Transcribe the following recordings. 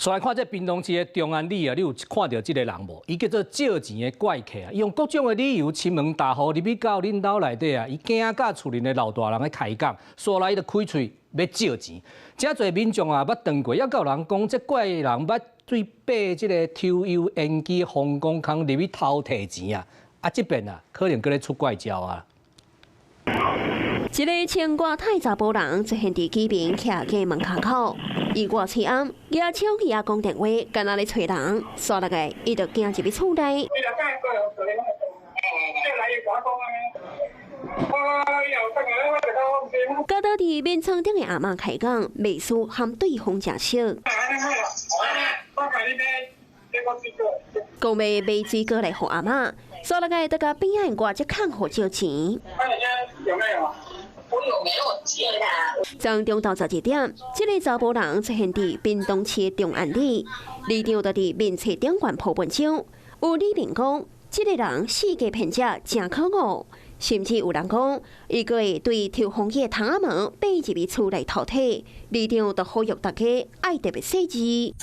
煞來看這屏東市的中安里啊，你有看著這个人無？伊叫做借錢的怪客啊，伊用各種的理由親門踏戶入去到恁兜內底啊，伊驚佮厝裡的老大人咧開講，煞來伊就開喙欲借錢。誠濟民眾啊，捌撞過，猶閣有人講，這怪人捌對爬這个抽油煙機風管孔入去偷提錢啊！啊，這遍啊，可能閣咧出怪招啊！一个穿外太查埔人出現佇機坪徛在門跤口，伊外喙甕，舉手機仔講電話，敢若咧揣人，煞落來伊就行入去厝內。佮倒佇眠床頂的阿嬤開講，袂輸和對方誠熟。講欲買水果來予阿嬤，煞落來就共邊仔外隻看戶借錢。我有沒有借啦？昨中晝11點，這个查埔人出現佇屏東市的中安里，里長就佇面冊頂懸 po 文章，有里民講，這个人四界騙者誠可惡，甚至有人講，伊閣會對抽風機的窗仔門爬入去厝內偷提，里長就呼籲大家愛特別細緻。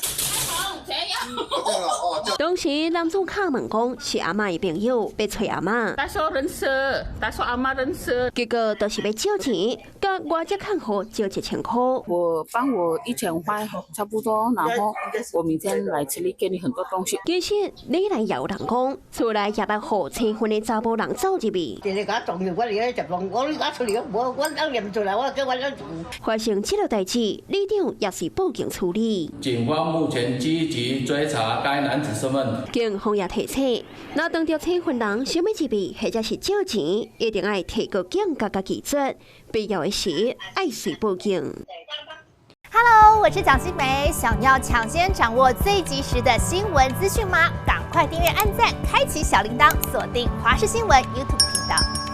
當時男子敲門講是阿嬤的朋友，欲揣阿嬤。他說認識，他說阿嬤認識。結果就是欲借錢，佮外隻看戶借1000塊。我幫我1000塊差不多，然後我明天來這裡給你很多東西。其實里內也有人講，厝內也捌予青雲的查埔人走入去。直直共撞著我佇咧食飯，我你出來，無我當念出來，我叫我咧發生這个代誌，里長也是報警處理。警方目前積極追查該男子身份。警方也提醒，若當著青雲人想欲入去或者是借錢，一定愛提高警覺佮拒絕，必要的時愛隨報警。 Hello，我是蔣新梅，想要搶先掌握最及時的新聞資訊嗎？趕快訂閱、按讚、開啟小鈴鐺，鎖定華視新聞 YouTube 頻道。